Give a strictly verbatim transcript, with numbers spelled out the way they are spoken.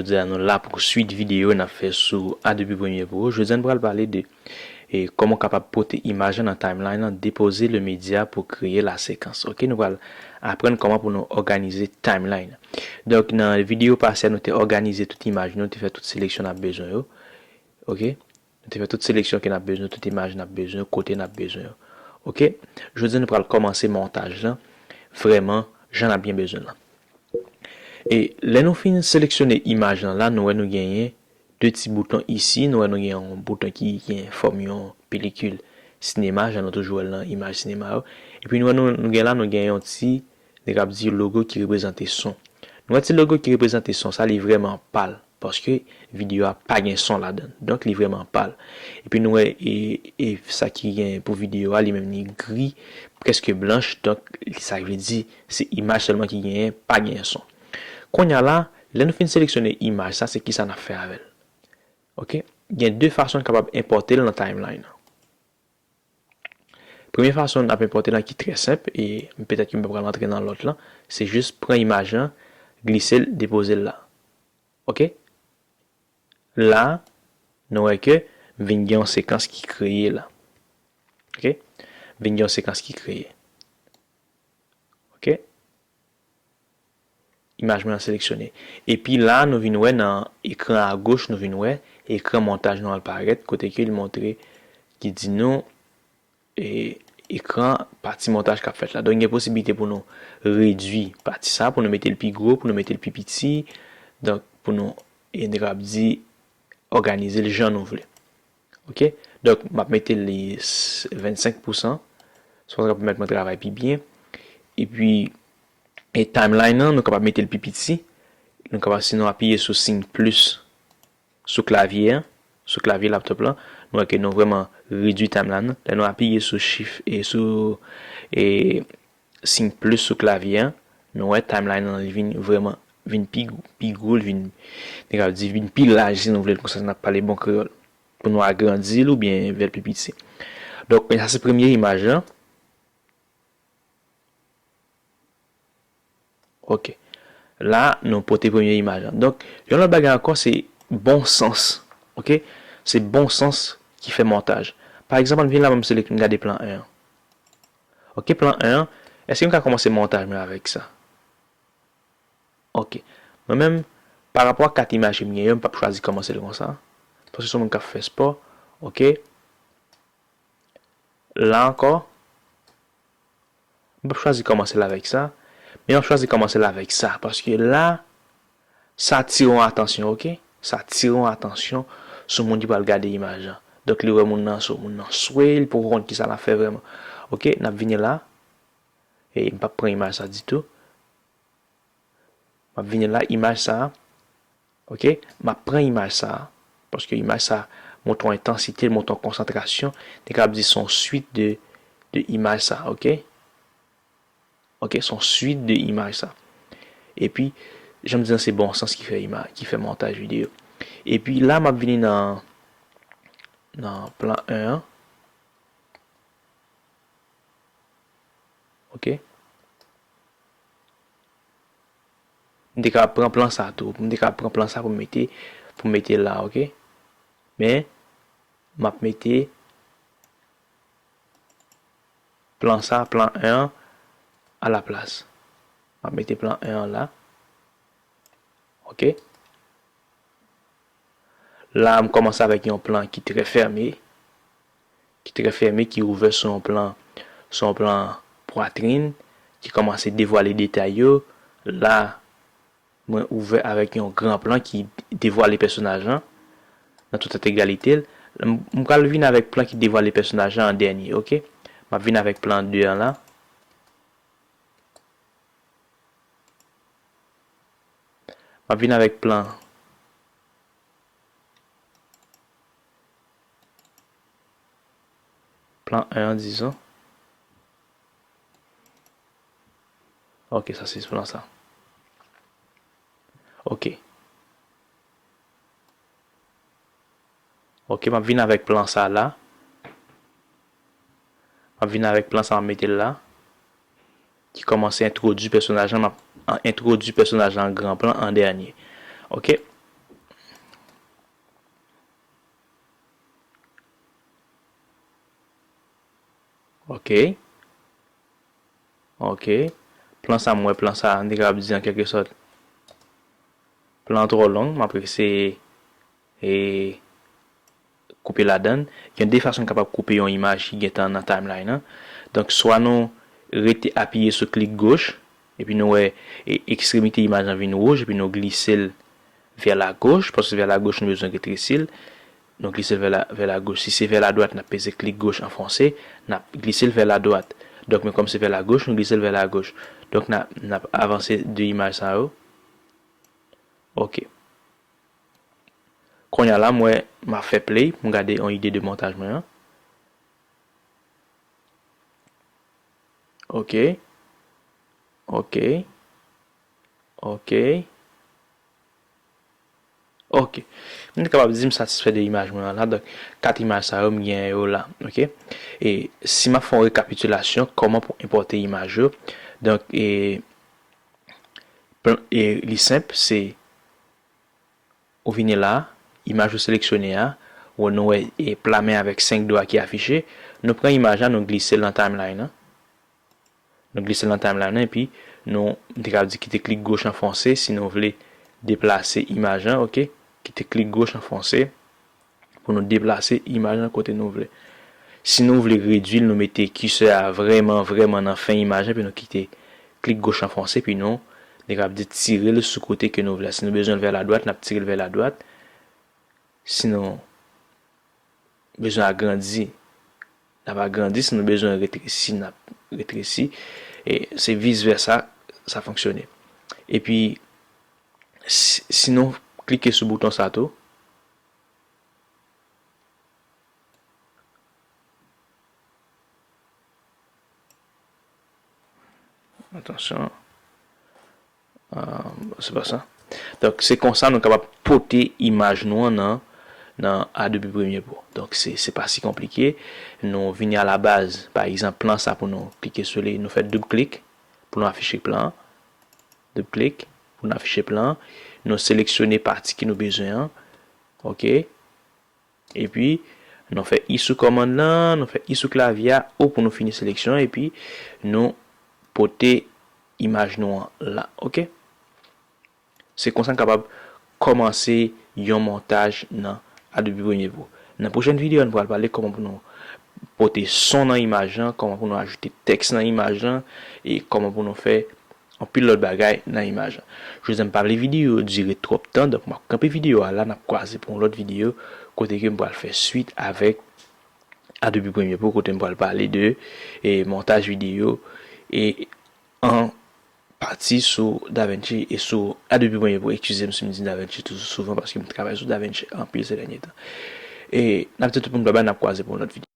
Jodi a nou la pou swit videyo n ap fè sou Adobe Premiere Pro. Jodi a nou pral pale de e, kòman w kapab pote imaj lan nan timeline lan, déposer le média pour créer la séquence. Ok, nou pral aprann kòman pou nou òganize timeline. Donk, nan videyo pase a, nou te òganize tout imaj nou, nou te fè tout seleksyon n ap bezwen yo. Ok? Nou te fè tout seleksyon ke n ap bezwen, tout imaj n ap bezwen, kote n ap bezwen yo. Ok? Jodi a, nou pral kòmanse montaj lan, vrèman, jan n ap byen bezwen lan. E lè nou fin seleksyone imaj lan la, nou wè nou genyen de ti bouton isi, nou wè nou gen yon bouton ki gen fòm yon pelikil sinema, jan nou toujou wè l nan imaj sinema yo. Epi nou wè nou, nou gen la, nou gen yon ti, nèg ap di logo ki reprezante son. Nou wè ti logo ki reprezante son sa, li vrèman pal, paske videyo a pa gen son ladan. Donk, li vrèman pal. Epi nou wè, e, e sa ki gen pou videyo a, li menm li gri, prèske blanch. Donk, sa vle di, se imaj sèlman ki genyen, pa genyen son. Kounye a la, lè nou fin seleksyone imaj sa, se kisa n ap fè avè l? Ok? Gen de fason n kapab enpòte l nan timeline nan. Premye fason n ap enpòte l lan ki trè senp, e petèt ke m pa pral antre nan lòt lan, se jis pran imaj lan, glise l, depoze l la. Ok? La, nou wè ke m vin gen yon sekans ki kreye la. Ok? M vin gen yon sekans ki kreye. Ok? Imaj mwen an seleksyone. Epi la, nou vin wè nan ekran agoch, nou vin wè ekran montaj nou al parèt, kote ke li montre, ki di nou, e, ekran pati montaj k ap fèt la. Donk, gen posiblite pou nou redui pati sa, pou nou mete l pi gwo, pou nou mete l pi piti. Donk, pou nou, e, nou kapab di, òganize l jan nou vle. Ok? Donk, m ap mete li s-, vennsenk pousan. Sa va pèmèt mwen travay pi byen. Epi, e timeline nan, nou kapab mete l pi piti. Nou kapab, si nou apiye sou siy plis sou klavye an, sou klavye laptop lan, nou wè ke nou vrèman redui timeline nan. Lè nou apiye sou shift e sou, e, siy plis sou klavye an, nou wè timeline nan li vin vrèman, vin pi, pi gwo, li vin, nou kapab di vin pi laj si nou vle l konsa, si n ap pale bon kreyòl. Pou nou agrandi l oubyen fè l pi piti. Donk, sa se premye imaj lan. Ok. La, nou pote premye imaj lan. Donk, yon lòt bagay ankò, se bon sans. Ok? Se bon sans ki fè montaj. Pa egzanp, ann vin la, m selekte, m gade plan en an. Ok, plan en an. Èske m ka kòmanse montaj mwen avèk sa? Ok. Mwen menm, parapò a kat imaj ke m gen yo, m p ap chwazi kòmanse l konsa. Paske se yon moun k ap fè spò. Ok. La ankò, m p ap chwazi kòmanse l avèk sa. Men m ap chwazi kòmanse l avèk sa. Paske la, sa atire yon atansyon, ok? Sa atire yon atansyon sou moun ki pral gade imaj lan. Donk, li wè moun nan sou, moun nan swe, li poko konn kisa l ap fè vrèman. Ok, n ap vini la. E m p ap pran imaj sa ditou. M ap vini la, imaj sa a. Ok? M ap pran imaj sa a. Paske imaj sa a montre yon entansite, l montre yon konsantrasyon. Te kapab di se yon swit de, de imaj sa a, ok? Ok, se yon swit de imaj sa. Epi, jan m di an, se bon sans ki fè imaj, ki fè montaj videyo. Epi la, m ap vini nan, nan plan en an. Ok? M te ka pran plan sa tou. M te ka pran plan sa pou m mete, pou m mete la, ok? Men, m ap mete plan sa, plan en an, alaplas. M ap mete plan en an la. Ok? La, m kòmanse avèk yon plan ki trè fèmen, ki trè fèmen, ki ouvè sou yon plan, sou yon plan pwatrin, ki kòmanse devwale detay yo. La, mwen ouvè avèk yon gran plan ki devwale pèsonaj lan nan tout entegralite l. M, m pral vin avèk plan ki devwale pèsonaj lan an dènye, ok? M ap vin avèk plan de an la. M ap vin avèk plan, plan en an, dizon. Ok, sa se plan sa. Ok. Ok, m ap vin avèk plan sa la. M ap vin avèk plan sa, m ap mete l la. Ki kòmanse entwodui pèsonaj lan, m ap an-, entwodui pèsonaj lan an gran plan an dènye. Ok. Ok. Ok. Plan sa, m wè plan sa, m te kapab di an kèlke sòt, plan an twò long, m ap eseye e koupe ladan l. Gen de fason n kapab koupe yon imaj ki gentan nan timeline nan. Donk, swa nou rete apiye sou klik goch, epi nou wè e, ekstremite imaj lan vin wouj, epi nou glise l vers la gauche, paske vers la gauche nou bezwen retresi l. Nou glise l vers la, vers la gauche. Si se vers la droite, n ap peze klik goch anfonse, n ap glise l vers la droite. Donk, men kòm se vers la gauche, nou glise l vers la gauche. Donk, n ap, n ap avanse de imaj sa yo. Ok. Kounye a la, m wè m ap fè play pou m gade yon ide de montaj mwen an. Ok. Ok. Ok. Ok. M te kapab di m satisfè de imaj mwen an la. Donk, kat imaj sa yo, m gen yo la. Ok. E si m ap fè yon rekapitilasyon, kòman pou enpòte imaj yo. Donk, e, plan- e li senp, se ou vini la, imaj ou seleksyone a, ou nou wè e pla men avèk senk dwa ki afiche, nou pran imaj la, nou glise l nan timeline nan. Nou glise l nan timeline nan, epi nou, m te kapab di kite klik goch anfonse si nou vle deplase imaj lan, ok? Kite klik goch anfonse pou nou deplase imaj lan kote nou vle. Si nou vle redwi l, nou mete kisè a vrèman, vrèman nan fen imaj lan, epi nou kite klik goch anfonse, epi nou, nou kapab di tire l sou kote ke nou vle. Si nou bezwen l vers la droite, n ap tire l vers la droite. Si nou bezwen agrandi, n ap agrandi. Si nou bezwen retresi, n ap retresi. E se vis vèsa, sa fonksyone. Epi, si, si nou klike sou bouton sa tou, Atansyon. Ah, se pa sa. Donk, se konsa nou kapab pote imaj nou an nan, nan Adobe Premiere Pro. Donk, se, se pa si konplike. Nou vini a la baz, pa egzanp, plan sa pou nou klike sou li, nou fè doub klik pou nou afiche plan an. Doub klik pou nou afiche plan an. Nou seleksyone pati ke nou bezwen an. Ok. Epi, nou fè I sou kòmann lan, nou fè I sou klavye a, O pou nou fini seleksyon, epi nou pote imaj nou an la, ok? Se konsa n kapab kòmanse yon montaj nan Adobe Premiere Pro. Nan pwochèn videyo, nou pral pale kòman pou nou pote son nan imaj lan, kòman pou nou ajoute tèks nan imaj lan, e kòman pou nou fè anpil lòt bagay nan imaj lan. Jodi a m pa vle videyo dire twòp tan, donk m ap kanpe videyo a la, n ap kwaze pou yon lòt videyo kote ke m pral fè swit avèk Adobe Premiere Pro, kote m pral pale de, e, montaj videyo e an pati sou DaVinci e sou Adobe Premiere Pro. Eskize m si m di DaVinci toujou souvan paske m travay sou DaVinci anpil se dènye tan. E n ap di tout moun babay, n ap kwaze pou yon lòt videyo.